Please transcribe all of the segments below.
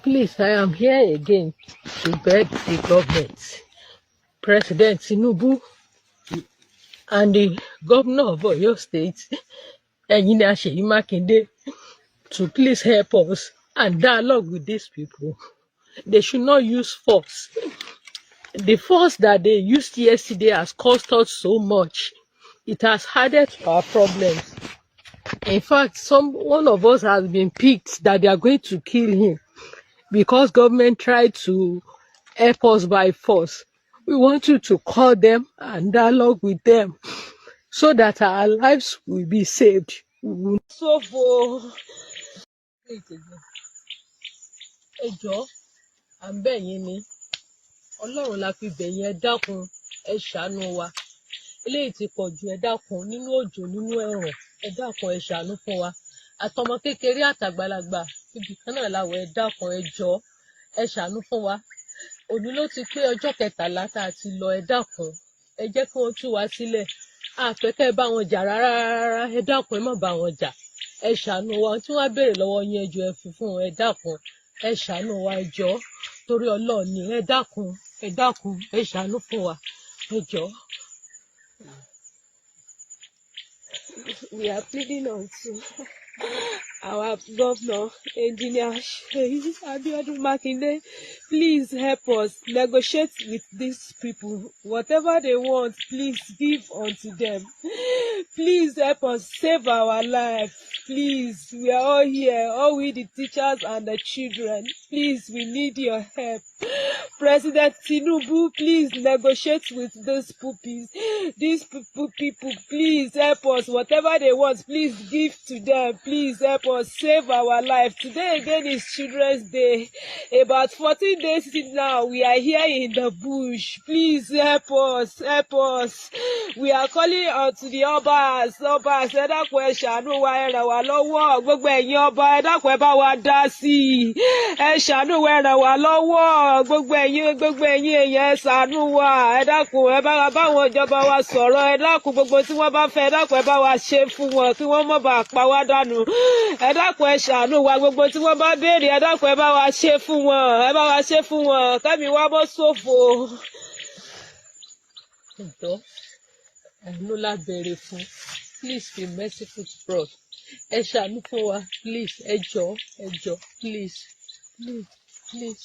Please, I am here again to beg the government, President Tinubu and the governor of Oyo State, Engineer Seyi Makinde, to please help us and dialogue with these people. They should not use force. The force that they used yesterday has cost us so much. It has added to our problems. In fact, some one of us has been picked that they are going to kill him because government tried to help us by force. We want you to call them and dialogue with them so that our lives will be saved. We will Ṣòfò. Ẹ jọ̀ọ́, à ń bẹ̀ yín ni. Ọlọ́run la fi bẹ̀ yín. Ẹ dákun, ẹ ṣàánú wa. Eléyìí ti pọ̀ jù. Ẹ dákun, nínú òjò, nínú ẹ̀rùn, ẹ dákun, ẹ ṣàánú fún wa. Àtọmọ kékeré àtàgbàlagbà, ibì kan náà la wà. Ẹ dákun, ẹ jọ̀ọ́, ẹ ṣàánú fún wa. Òní ló ti pé ọjọ́ 13 tá a ti lọ. Ẹ dákun, ẹ jẹ́ kí wọ́n tú wa sílẹ̀. A fẹ́ kẹ́ ẹ bá wọn jà rárá rárá. Ẹ dákun, ẹ má bá wọn jà. Ẹ ṣàánú wa. Tí wọ́n á béèrè lọ́wọ́ yín, ẹ jọ̀ọ́, ẹ fi fún wọn. Ẹ dákun, ẹ ṣàánú wa. Ẹ jọ̀ọ́, torí Ọlọ́run ni. Ẹ dákun, ẹ dákun, ẹ ṣàánú fún wa. Ẹ jọ̀ọ́. We are pleading unto our governor, Engineer Seyi Abiodun Makinde, please help us negotiate with these people. Whatever they want, please give unto them. Please help us save our life. Please, we are all here, all we the teachers and the children. Please, we need your help. President Tinubu, please negotiate with these puppies. These people, please help us. Whatever they want, please give to them. Please help us save our life. Today again is Children's Day. About 14 days now, we are here in the bush. Please help us, help us. We are calling out to the Obas, Obas, ẹ dákun, ẹ ṣàánú wa, ẹ ràn wá lọ́wọ́. Gbogbo ẹ̀yin ọba, ẹ dákun, ẹ bá wa dá sí i. Ẹ ṣàánú wa, ẹ ràn wá lọ́wọ́. Gbogbo ẹ̀yin èèyàn, ẹ ṣàánú wa. Ẹ dákun, ẹ bá wa báwọn ìjọba wa sọ̀rọ̀. Ẹ dákun, gbogbo tí wọ́n bá fẹ́, ẹ dákun, ẹ bá wa ṣe fún wọn kí wọ́n má bàa pa wá dànù. Ẹ dákun, ẹ ṣàánú wa. Gbogbo tí wọ́n bá béèrè, ẹ dákun, ẹ bá wa ṣe fún wọn. Ẹ bá wa ṣe fún wọn. Kẹ́mìí wa má ṣòfò. Ẹ jọ̀ọ́, àánú la béèrè fún. Please be merciful to us. Ẹ ṣàánú fún wa, please. Ẹ jọ̀ọ́, ẹ jọ̀ọ́, please, please, please.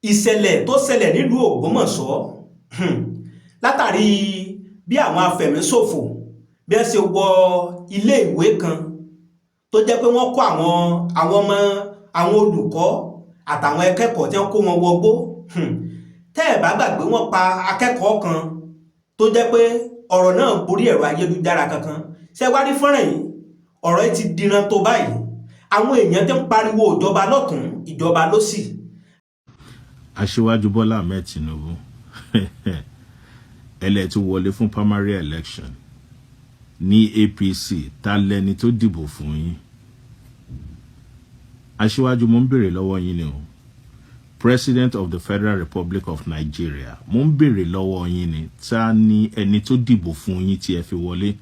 Ìṣẹ̀lẹ̀ tó ṣẹlẹ̀ nílùú Ògbómọ̀ṣọ́, látàrí bí àwọn afẹ̀míṣòfò bí wọ́n ṣe wọ ilé ìwé kan tó jẹ́ pé wọ́n kó àwọn ọmọ, àwọn olùkọ́ àtàwọn akẹ́kọ̀ọ́ tí wọ́n kó wọn wọgbó. Tẹ́ ẹ̀ bá gbàgbé, wọ́n pa akẹ́kọ̀ọ́ kan tó jẹ́ pé ọ̀rọ̀ náà borí ẹ̀rọ ayélujára kankan. Ṣé wá rí fọ́nrán yìí? Ọ̀rọ̀ yìí ti diran tó báyìí. Àwọn èèyàn ti ń pariwo ìjọba lọ́tún, ìjọba lósì. Aṣíwájú Bọ́lá Ahmed Tinubu, ẹlẹ́ tún wọlé fún primary election ní APC. Ta lẹni tó dìbò fún yín? Aṣíwájú, mo ń béèrè lọ́wọ́ yín ni o. President of the Federal Republic of Nigeria, mo ń béèrè lọ́wọ́ yín ni. Ta ni ẹni tó dìbò fún yín tí ẹ fi wọlé?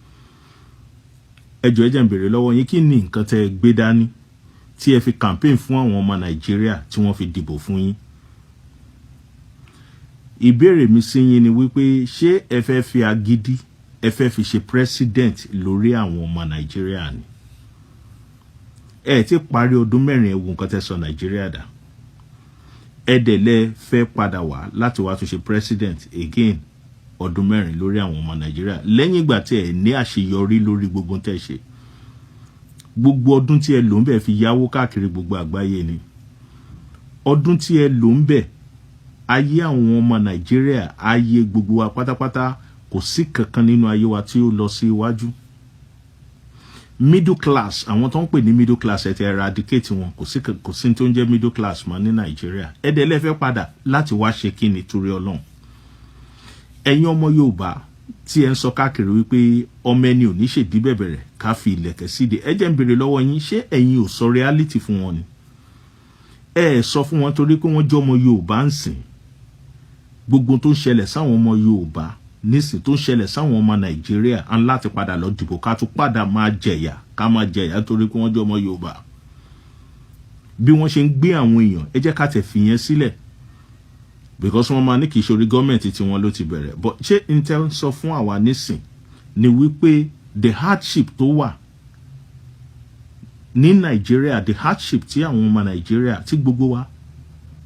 Ẹ jọ̀ọ́, ẹ jẹ́ n béèrè lọ́wọ́ yín, kí ni nǹkan tẹ́ ẹ gbé dání tí ẹ fi campaign fún àwọn ọmọ Nàìjíríà tí wọ́n fi dìbò fún yín? Ìbéèrè mi sí yín ni wípé, ṣé ẹ fẹ́ fi agídí, ẹ fẹ́ fi ṣe president lórí àwọn ọmọ Nàìjíríà ni? Ẹ ti parí ọdún 4, ẹ wo nǹkan tẹ́ sọ Nàìjíríà dà. Ẹ dẹ̀ lẹ fẹ́ padà wá láti wá tún ṣe president again, ọdún 4 lórí àwọn ọmọ Nàìjíríà, lẹ́yìn ìgbà tí ẹ ní àṣeyọrí lórí gbogbo tẹ́ ṣe. Gbogbo ọdún tí ẹ lò ń bẹ̀ fi yáwó káàkiri gbogbo àgbáyé ni. Ọdún tí ẹ lò ń bẹ̀, ayé àwọn ọmọ Nàìjíríà, ayé gbogbo wa pátápátá, kò sí kankan nínú ayé wa tí ó lọ sí iwájú. Middle class, àwọn tó ń pè ní middle class, ẹ ti eradicate wọn. Kò sí tó ń jẹ́ middle class mọ́ ní Nàìjíríà. Ẹ dẹ̀ lẹ fẹ́ padà láti wá ṣe kí ni, torí Ọlọ́run? Ẹ̀yin ọmọ Yorùbá tí ẹ ń sọ káàkiri wípé ọmọ ẹni ò ní ṣèdí bẹ̀bẹ̀rẹ̀ ká fi ìlẹ̀kẹ̀ síde, ẹ jẹ́ ń béèrè lọ́wọ́ yín, ṣé ẹ̀yin ò sọ reality fún wọn ni? Ẹ sọ fún wọn torí pé wọ́n jẹ́ ọmọ Yorùbá ń sìn. Gbogbo tó ń ṣẹlẹ̀ sáwọn ọmọ Yorùbá nísìn, tó ń ṣẹlẹ̀ sáwọn ọmọ Nàìjíríà, á ń láti padà lọ dìbò, ká tún padà máa jẹ̀yà, ká máa jẹ̀yà nítorí pé wọ́n jẹ́ ọmọ Yorùbá. Bí wọ́n ṣe ń gbé àwọn èèyàn, ẹ jẹ́ ká tẹ̀ fìyẹn sílẹ̀, because wọ́n máa ní kì í ṣe orí gọ́ọ̀mẹ̀ntì tí wọ́n ló ti bẹ̀rẹ̀. But ṣé n tẹ́ ń sọ fún àwa nísìn ni wípé the hardship tó wà ní Nàìjíríà, the hardship tí àwọn ọmọ Nàìjíríà, tí gbogbo wa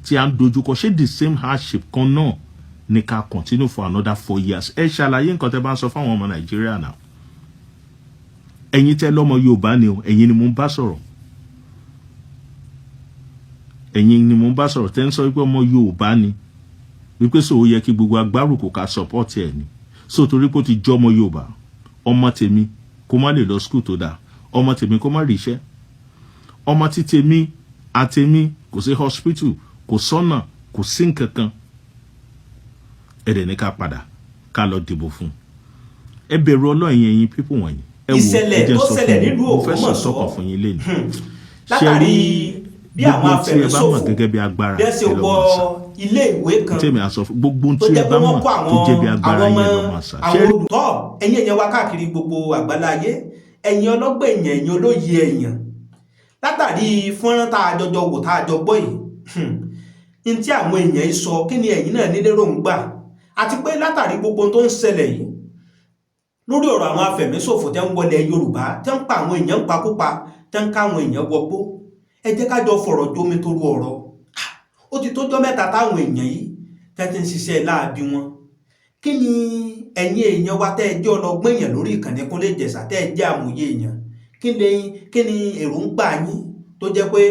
tí a ń dojúkọ, ṣé the same hardship kan náà ni ká continue for another 4 years? Ẹ ṣàlàyé nǹkan tẹ́ bá ń sọ fáwọn ọmọ Nàìjíríà náà. Ẹ̀yin tẹ́ lọ́mọ Yorùbá ni o, ẹ̀yin ni mo ń bá sọ̀rọ̀, ẹ̀yin ni mo ń bá sọ̀rọ̀, tẹ́ ń sọ wípé ọmọ Yorùbá ni, wípé so ó yẹ kí gbogbo agbárùkù ká support ẹ̀ ni. So torí pé ó ti jọ́ ọmọ Yorùbá, ọmọ tèmi kó má lè lọ school tó dáa, ọmọ tèmi kó má rí iṣẹ́, ọmọ tí tèmi àtèmi kò sí hospital, kò sọ́nà, kò sí nǹkan kan, ẹ dẹ̀ ní ká padà ká lọ dìbò fún. Ẹ bẹ̀rù Ọlọ́run, ẹ̀yin people wọ̀nyí. Ẹ wo, Ìṣẹ̀lẹ̀ ẹ jẹ́ tó sọ ṣẹlẹ̀ fún yín, nílùú mo fẹ́ sọ Ògbómọ̀ṣọ́. sọ́kàn fún yín lẹ́nu. Látàrí bí àwọn Gbogbo tí ẹ bá mọ̀ afẹ̀míṣòfò gẹ́gẹ́ bí agbára, bí ẹ ṣe ẹ lọ wọ máa sá. ilé ìwé kan Tèmi àsọ fún gbogbo tó tí ẹ jẹ́ pé bá wọ́n mọ̀ kó tó àwọn jẹ́ bí agbára àwọn ọmọ yẹn, lọ máa sá. àwọn olùtọ́. Ẹ̀yin èèyàn wa káàkiri gbogbo àgbáláyé, ẹ̀yin ọlọ́gbọ̀n èèyàn, ẹ̀yin olóye èèyàn, látàrí fọ́nrán tá a jọjọ wò, tá a jọ gbọ́ yìí, n tí àwọn èèyàn yìí sọ, kí ni ẹ̀yin náà nílérò ń gbà? Àti pé látàrí gbogbo ohun tó ń ṣẹlẹ̀ yìí lórí ọ̀rọ̀ àwọn afẹ̀míṣòfò tẹ́ ń wọlé Yorùbá, tẹ́ ń pa àwọn èèyàn ń pakúpa, tẹ́ ń ká àwọn èèyàn wọgbó, ẹ jẹ́ ká jọ fọ̀rọ̀ jómi tó rú ọ̀rọ̀. Ó ti tójọ́ mẹ́ta táwọn èèyàn yìí tẹ́ ti ń ṣiṣẹ́ láabi wọn. Kí ni ẹ̀yin èèyàn wa tẹ́ ẹ jẹ́ ọlọ́gbọ́n èèyàn lórí ìkànnì Kúnlé Ìjẹ̀ṣà, tẹ́ ẹ jẹ́ àmọ̀ye èèyàn, kí ni èròǹgbà yín, tó jẹ́ pé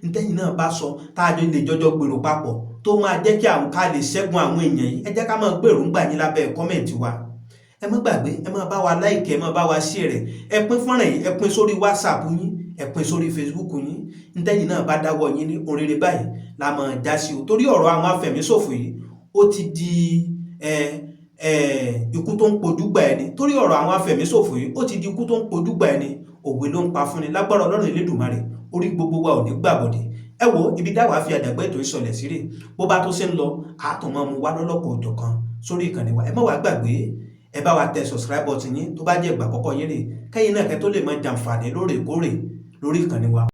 ntẹ́yìn náà bá sọ, tá a lè jọjọ gbèrò papọ̀, tó máa jẹ́ kí àwọn ká lè ṣẹ́gun àwọn èèyàn yìí? Ẹ jẹ́ ká máa gbé èròǹgbà yín lábẹ́ comment wa. Ẹ má gbàgbé, ẹ má bá wa like, ẹ má bá wa share rẹ̀, ẹ pín fọ́nrán yìí, ẹ pín sórí WhatsApp yín, ẹ pín sórí Facebook yín. Ntẹ́yìn náà bá dáwọ́ yín ní oríire báyìí la máa já sí o, torí ọ̀rọ̀ àwọn afẹ̀míṣòfò yìí, ó ti di ẹ ẹ ikú tó ń pojú gbà ẹni. Torí ọ̀rọ̀ àwọn afẹ̀míṣòfò yìí, ó ti di ikú tó ń pojú gbà ẹni, òwe ló ń pa fúnni. Lágbára Ọlọ́run Elédùmarè, orí gbogbo wa ò ní gbàbọ̀dẹ̀. Ẹ wo ibi dáwàá fi àdàgbẹ́ ètò ìsọlẹ̀ sírè. Bó bá tó ṣe ń lọ, àtún máa mú wá lọ́lọ́kọ̀ òjọ̀kan sórí ìkànnì wa. Ẹ má wàá gbàgbé, ẹ bá wa tẹ subscribe button yín tó bá jẹ́ ìgbà àkọ́kọ́ yín rè, kẹ́yìn náà kẹ́ tó lè máa jàǹfààní lóòrèkóòrè lórí ìkànnì wa.